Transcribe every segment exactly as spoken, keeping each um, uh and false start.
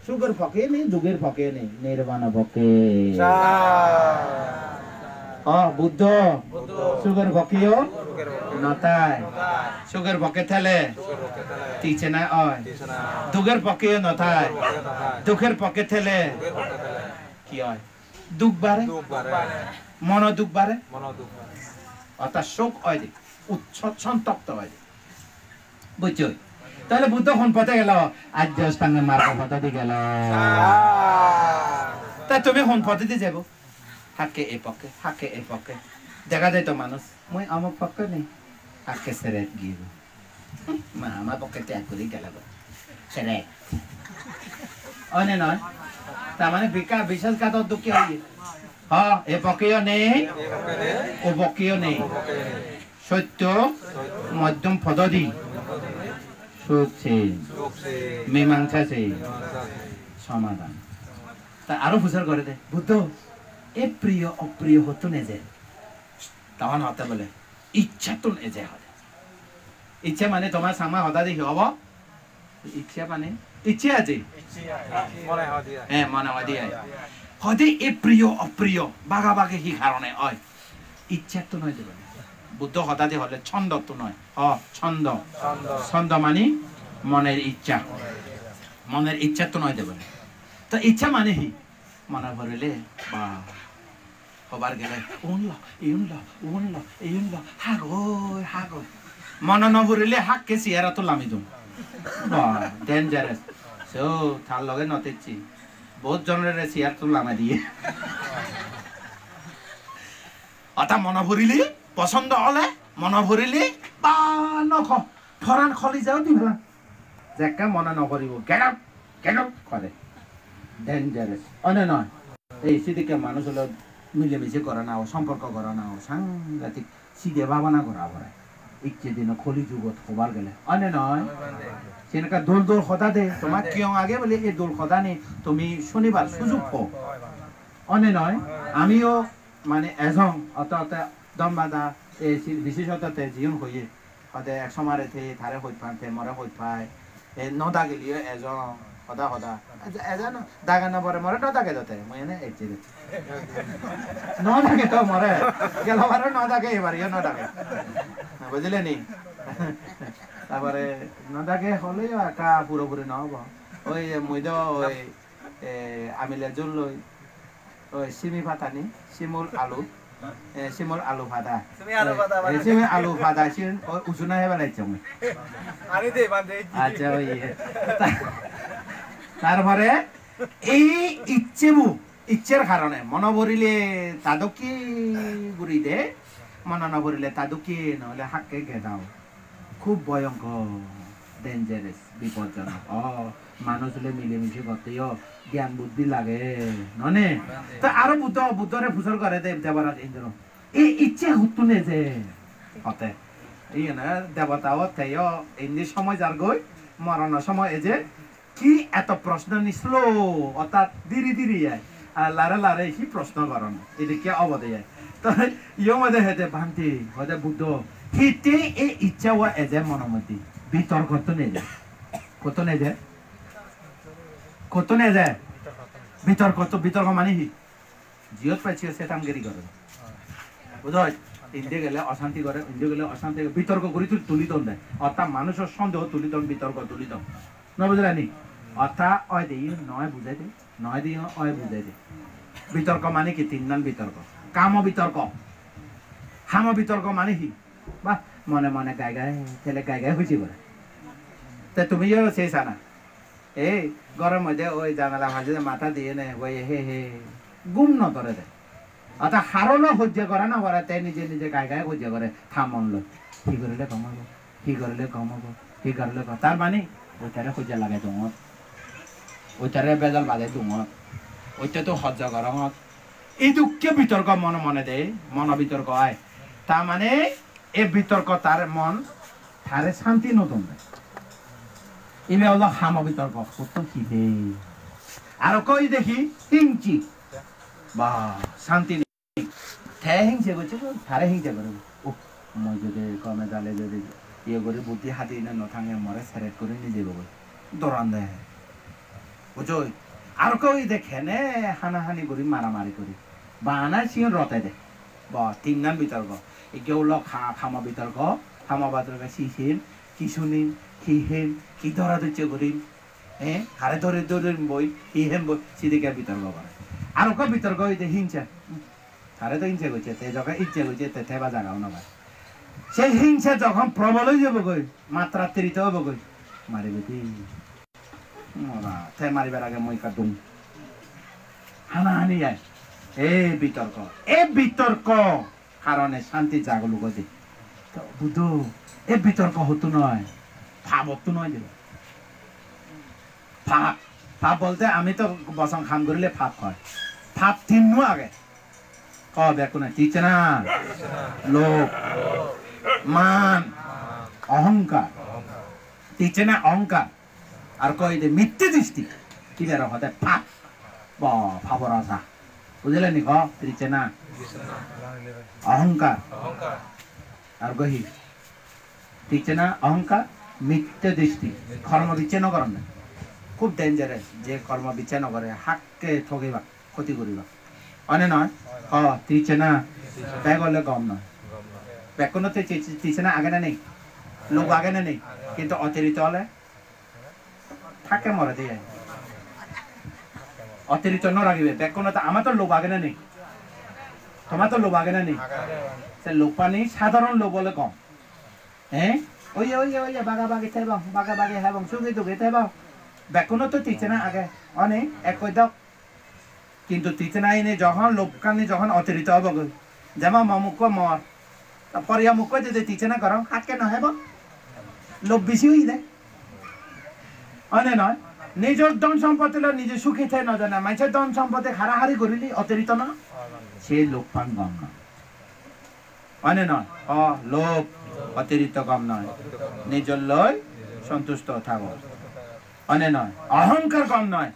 Sugor pokke nei, dugor pokke nei, nirban pokke. O Buddho, sugor pokkeyo no thai, sugor pokke thele tisna oi, dugor pokkeyo no thai, dugor pokke thele hi oi? Duk bare, mono duk bare, orthat sok oi de, uccho sontopto oi de. Bujcho? Tale Buddho hon pothe gelo? Arjo Astanga margo pothe di gelo. Ta tumi hon pothe di jebo? Hakke e pokke, hakke e pokke. Dega jai to manuj, mui amok pokke nei, hakke seret giyebo. Ma, ama pokke tyag guri gelo go. Seret. Oi ne noi? Ta mane bika-, biswasghatok dokke oye. Ha, e pokkeyo nei, o pokkeyo nei. Sotto, moddhom pododi. Suk sen. Mimangsa sen. Somadan. Ta aro puchor gore de, Buddho, e priyo opriyo hottun eje? Tohon hotte bole, icchettun eje hode. Icche mane tomar Changma hodadi hi hobo? Icche mane? Icche aje? Mone hodi ai. Eh, mone hodi ai. Hode e priyo opriyo, bagabagi hi karone oi? Icchettun oi de bole. Buddho hodadi hole chondottun oi. O, chondo. Chondo. Chondo mane moner iccha. Moner icchettun oi de bole. To iccha mane hi? Mone porile, ba, hobar gele, "Un lo, iun lo, un lo, iun lo, hagoi, hagoi." Mone no purile hakke chair-ottun lami dun. Ba, dangerous. So, tar loge no tecchi. Bohut jonore chair-ottun lamai diye. Ota mone purile, posondo ole, mone purile, ba, no ko. Poran kholi jao di phelan. Jekke mone no puribo, "Get out, get out," gore. Dangerous. One noi? Ei sidikke manuj holo milemise gorana o, somporko gorana o, sangatik side bhabana gora pore. Icche dino Koli jugot hobar gele. One noi? Siyen ekka dol dol hoda de, tomar kiyong age bole ei dol hodani tumi sunibar sujug po. One noi? Amiyo mane ejong, otte otte Dhorbada, ei si-, biseshoto te jiun hoye. Hode ek somare te tare hoj pan, te more hoj pai. E no dagiliyo ejong, hoda hoda. Eje, eje no, dage no pore more no dage do te. Mui ene ecche de. No dage to more. Gelo baro no dage, ebariyo no dage. Bujile ni? Tarpore no dage holeyo ekka puro puri no obo. Oi, mui do oi, e, amile jul loi. Oi, simi patani, simul alu. Eh, simul alu pada. Simi alu pada, eh, pada. Simi alu pada, sin, oi, usuna heba laichong. Ani de, bande. Acha, oi, iye. Ta-, tarpore, ei icche bu, iccher karone, mone purile ta dokke guri de, mone no purile ta dokke, no ole hakke gedao. Khub bhoyonkor, dangerous, bipodjonok. O, manuj hole milemise gotteyo gyan buddhi lage, none? Ta aro Buddho, Buddhore pujor gore de, Deboraj Indro. Ei icche huttun eje? Hote. Iyene debota o teyo indi somoy jargoi, morono somoy eje, Ki eto proshno ni slow, orthat dhire dhire ai, ar lare lare hi proshno goron, edikke obode ai. To iyo mode hede bhante, hode Buddho, hitte ei icche wa eje mono moddhe? Bitorkottun eje. Kottun eje? Kottun eje? Bitorkottun, bitorko mane hi? Jiyot pai siyot setan giri gore. Bujhoj? Indi gele osanti gore, undi gele osanti gore, bitorko guri tu-, tuli don de. Orthat manujo sondeho tuli don, bitorko tuli don. No bujhole ni? Orthat oi de, noi bujhai de, noi de, oi bujhai de. Bitorko mane ki? Tinnan bitorko. Kamo bitorko. Hamo bitorko mane hi? Bah, mone mone gai gai, tele gai gai huji gore. Te tumiyo sei sana. Ei, ghoro moddhe oi janala pajede matha diye ne, oi he he, ghum no dhore de. Orthat haro loi hojje gora no pore, te nije nije gai gai hojje gore, ta mon loi. Hi gorile gom obo, hi gorile gom obo, hi gorile gom. Tar mane, oi tare hojje lage dongot. Oi tare bejal bade dongot. Oi te to hojje gorongot. Idukke bitorko mone mone de, mono bitorko ai. Ta mane, e bitorko tar mon, tare santi no don de. Ibe olo hamo bitorko, hotto hi de. Aro koi dekhi, hingsi. Ba, santi nei. Te hingse gocche goi, tare hingse gore. Oh, mui jodi gome dale jodi iye guri buddhi hadi ne no thange more seret guri ni jebo goi. Doran de. Bujoi? Aro ekko oi de kene hanahani guri maramari guri. Bana siyen rote de. Bo, tinnan bitorko. Ikke ulo ka-, kamo bitorko, kamo bitorko si sim, ki sunim, ki hem, ki dora docche gurim. Eh, hare dori dori boi, hi hem boi, sidikke bitorko gore. Aro ekko bitorko oi de hingsa. Tare to hingse gocche, te jokke hingse gocche, te theba jaga o no pai. Se hingse jokhon probol oi jebogoi, matratirito obogoi, maribe de. Mora, te maribar age mui ekka dum. Hanahani ai. Ei bitorko, ei bitorko karone santi jagoluk oi de. To Buddho, ei bitorko hottun oi, pabottun oi de. Pap, pap bolte ami to bosong ham gorile pap hoi. Pap tinno age. Ko bekkune, tichena, lobh, man, ohongkar. Tichena, ohongkar. Ar ko oi de mitte dristi. Ibere hode pap. Bo, pabor asa. Bujile ni ko? Tichena, ohongkar. Ar ko hi? Tichena, ohongkar, mitte dristi, kormo bicche no goronne. Khub dangerous, je kormo bicche no gore, hakke thogibak, khoti guribak. One noi? O, tichena, bek ole gom noi. Bekkunotte ti-, ti-, tichena age na nei? Lobh age na nei? Kintu otirito ole? Thakke more de ai. Otirito no ragibe, bekkunotte, amar to lobh age na nei? Tomar to lobh age na nei? Se lobhani sadharon lobh ole gom. Eh? Oye, oye, oye, bagabagi thebong, bagabagi hebong, sugi dugi thebong. Bekkunotte tichena age, oni, ekkoi dok. Kintu tichena ine jokhon lobhani jokhon otirito obogoi. Jemon mo mukko mor. Ta poriya mukko jodi tichena gorong, hakke no hebo. Lobh bisi oye de. One noi? Nijor dhon sompotti loi nije sugi thei no jana, manjor dhon sompotti harahari gorile otirito na? Se lobhan gom noi. One noi? O, lobh, otirito gom noi. Nijor loi sontusto thago. One noi? Ohongkar gom noi.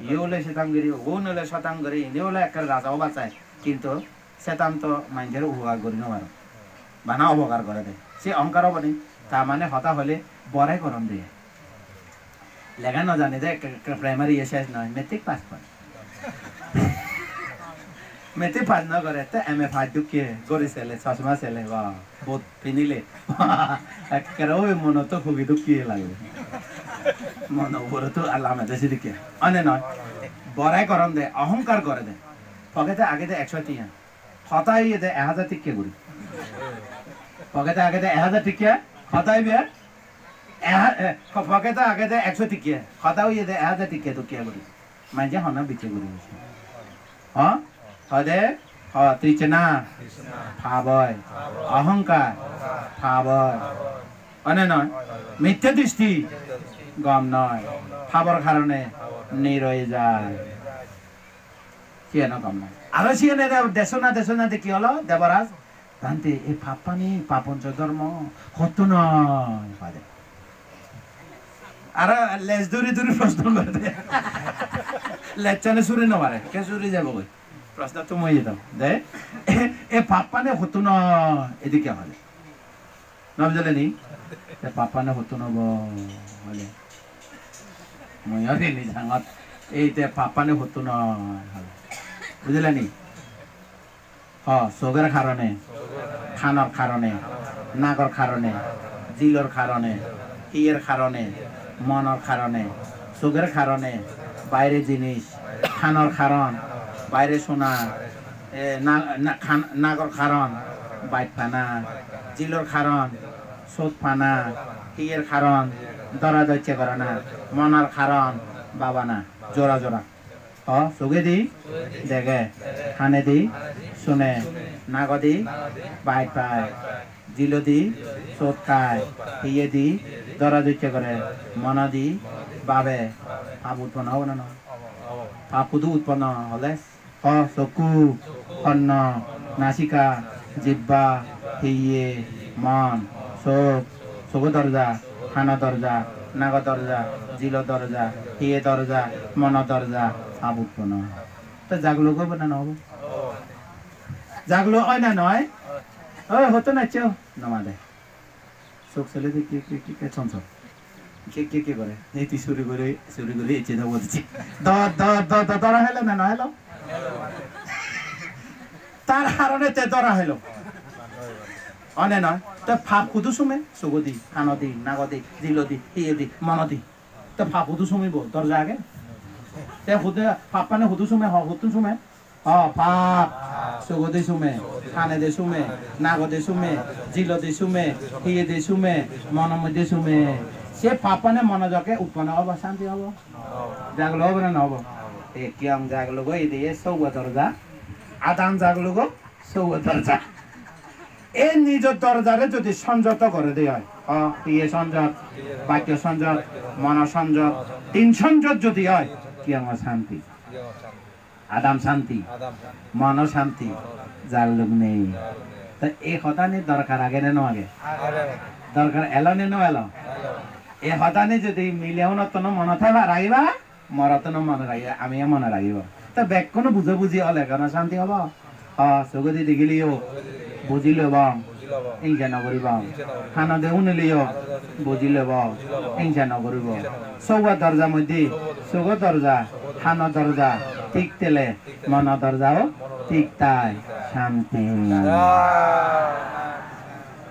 Iye ole setang guri, un ole satang guri, indi ole ekkere raja obar sai. Kintu setan to manjor upogar guri no pare. Bana upogar gore de. Se ohongkar obo ni? Ta mane hoda hole bore goron de. Lega no jane de, ekka, ekka primary ye ses noi, matric pass gore. Matric pass no gore, te M A pass dokke, gori sele, chosma sele, ba, boot pinile. Ekkere oi mono to hugi dokke lage. Mono ugure to alame de sidikke. One noi? Borai goron de, ohongkar gore de. Pokete age de ekso tiya. Hoda oye de ek hajar tikke guri. Pokete age de ek hajar tikke, hoda oye Eha-, e, ho-, pokete agede ekso tikke, hoda oyede ek hajar tikke dokke guri. Manje honna bicche guri boje. Ho? Hode? Ho, trichna. Pap oi. Ohongkar. Pap oi. One noi? Mitte dristi. Gom noi. Papor karone niroi jai. Siyen o gom noi. Aro siyen ede desona, desona de ki holo? Deboraj, Bhante, ei pappani, paponcho dhormo, hottun oi, pade. Aro lej duri duri proshno gorede. Lejchani suri no pare, ke suri jabo goi. Proshno tumi iye do, de? Ei pappani hottun oi, edikke hole. No bujile ni? Te pappani hottun obo hole. Mui ori ni jangot. Ei te pappani hottun oi hole. Bujile ni? Ho, sogor karone, kanor karone, nagor karone, jilor karone, hiyer karone, monor karone, sogor karone, baire jinis, kanor karon, baire suna, e, na-, na-, kan-, nagor karon, baj pana, jilor karon, sot pana, hiyer karon, dora docche gorana, monor karon, babana, jora jora. O, sogedi dege, hanedi sune, nagodi baj pai, jilodi sot khai, hiyedi dora docche gore, monodi babe, pap utponno obo na no? Pap hudu utponno hole? O, sokku, honno, nasika, jibba, hiye, mon, sok, sogo dorja, hano dorja, nago dorja, jilo dorja, hiye dorja, mono dorja, pap utponno. To jaglok obo na no obo? Jaglok oi na noi? Oi, hoto naccho? Namade. Sok sele de ki, ki, ki, ki, chon, chon. Ke, ke, ke gore? Ei tui suri guri, suri guri ecche do bodi. Do, do, do, do, dora helo na, na helo? Tar harone te dora helo. One noi? Te pap hudu sume? Sugodi, hanodi, nagodi, jilodi, hiyedi, monodi. Te pap hudu sumibo? Dorja age? Te hudu, pap mane hudu sume, ho, hudu sume? O, pap. Sugodi sume, hanedi sume, nagodi sume, jilodi sume, hiyedi sume, mono moddhe sume. Se pap mane mono jokke utponno obo, santi obo? Jagoluk obo na no obo? E kiyong jagolugo ede ye sogo dorja, adam jagolugo sogo dorja. E nijo dorjare jodi sonjot gore de oi, o, iye sonjot, bakyo sonjot, mono sonjot, tin sonjot jodi oi, kiyongo santi. Adam santi, mono santi, jagoluk nei. To ei hodani dorkar age ne no age? Dorkar elo ne no elo? Ei hodani jodi mile unottono monot theba ragiba, morottono monot ragiba, amiyo monot ragibo. To bekkune bujo buji ole kono santi obo? O, sugodi degiliyo, buji lobong, hingse no guribong. Hanode uniliyo, buji lobong, hingse no guribong. Sogo dorja moddhe, sugo dorja, hano dorja, thik thele, mono dorjao thik thai, santi.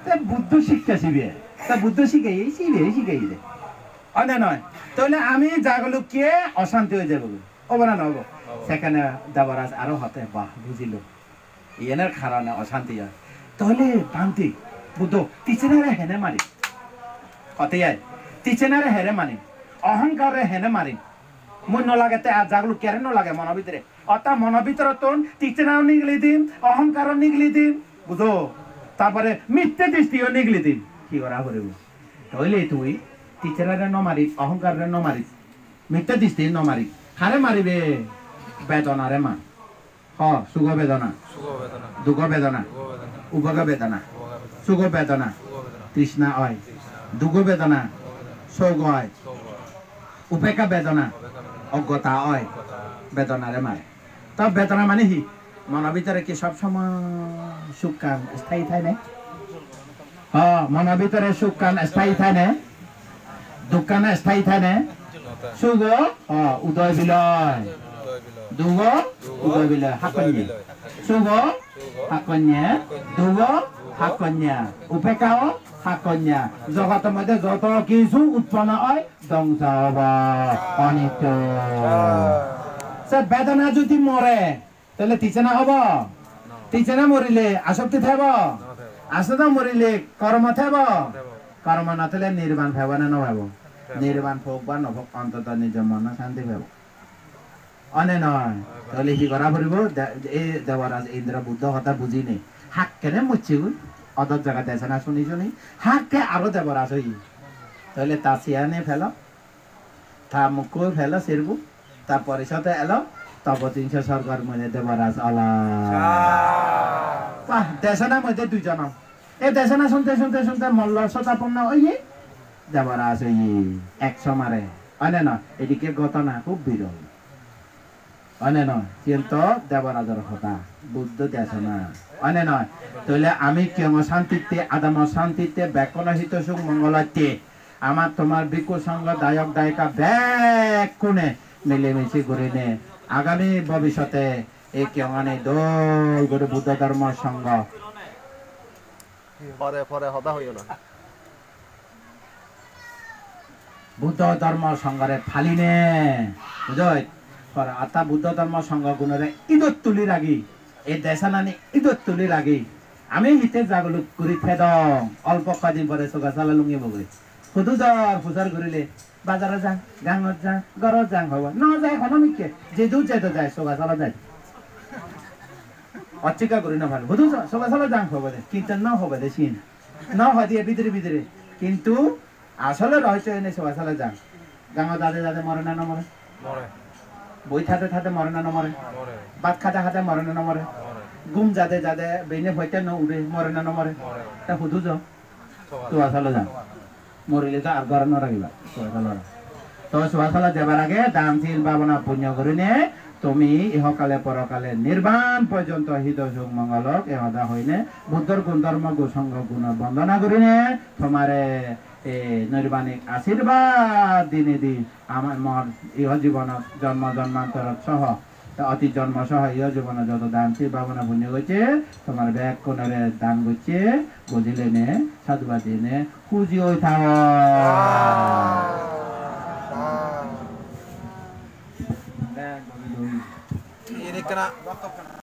Te Buddho sikkha sibe, te Buddho sikkha ei sibe, ei sikkha ei de. One noi? Toile ami jagolukke osanti oi jebo. Obo na no obo? Sekkene Deboraj aro hote, bah, bujilo. Iyener karone osanti oi. Toile bhante, Buddho, tijsenare hene mari? Hote ai, tijsenare hene mari? Ohongkarre hene mari? Mui no lage te ar jagolukkere no lage mono bidire. Orthat mono bidire tun tijsenao nigili dim, ohongkaro nigili dim, bujo? Tarpore mitte dristiyo nigili dim. Hi gora poribo? Toile tui tijsenare no mari, ohongkarre no mari, mitte dristi no mari. Hare maribe? Bedonare mar. Ho, sugo bedona, dugo bedona, ubogo bedona, sugo bedona, trishna oi, dugo bedona, sog oi, upekka bedona, oggota oi, bedonare mare. To bedona mane hi? Mono bidire hi sob somoy sukkan sthayi thai ne? Ho, mono bidire sukkan sthayi thai ne? Dukkan sthayi thai ne? Sugo, ho, udoy biloy. Dugo, udoy biloy. Hakkonye. Sugo, hakkonye. Dugo, hakkonye. Upekkao, hakkonye. Jogotor moddhe joto kichu utponno oi, dongso obo, onitto. Se bedona jodi more, tole tijsena obo? Tijsena morile asokti thebo? Asokti morile kormo thebo? Kormo no thele nirban pebo na no pebo? Nirban pok ba no pok, ontoto nijo mono santi pebo. One noi? Tole hi gora poribo? De-, ei Deboraj Indro Buddho hoda bujinei. Hakkene mocchegoi, odot jaga desona suni suni, hakke aro Deboraj oye. Tole ta siyani pelo, ta mukko pelo sirbu, ta porisode elo, tobo tinso sorgor mone Deboraj olo. Wah, desona moddhe dui jonom. E desona sunte sunte sunte mollo sotapunno oye, Deboraj oye, ek somare. One noi? Edikke ghotona hub birol. One noi? Siyen to Deborajor hoda, Buddho desona. One noi? Tole ami kiyongo santitte, adamo santitte, bekkuno hito suk mongolotte, amar tomar bhikkhu songho, dayok dayika bekkune milimisi gurine agami bobissote ei kiyongani dol guri Buddho Dhormo Songho Pore, pore hoda hoiyo na. Buddho Dhormo Songhore paline, bujoi? Pore, orthat Buddho Dhormo Songho gunore idot tuli ragi, ei desonani idot tuli ragi, ami hitte jagoluk guri thedong, olpo hodin pore soga sala lungibogoi. Hudu jor pujor gurile, bazarot jang, gangot jang, gorot jang hobo. No jai hono mikke, jedu jedo jai, soga sala jai. Osswikar guri no pare. Hudu so-, soga sala jang hobo de, kintu no hobo de siyen. No hoi diye bidire bidire. Kintu asole rohosyo ene soga sala jang. Gangot jade jade more na no more? More. Boi thade thade more na no more? More. Bhat hade hade more na no more? More. Ghum jade jade bene hoite no ure, more na no more? More. Ta hudu jo? Soga sala jang. Morile to ar ghorot no ragiba, soga sala. To soga sala jebar age dan sil bhabona punyo gurinei tumi ihokale porokale nirban porjonto hito suk mongol ok, e hoda hoinei Buddhor gun, dhormo gun, songho gun bondona gurinei tomare E, nirbanik ashirbad dinei di ama mor iho jibonot jonmo jonmantorot soho, ta oti jonmo soho iho jibonot joto dan sil bhabona punyo gocche, tomar bekkunore dan gocche, bujilene, sadhubad dinei, huji oi thago. Bek guri dun.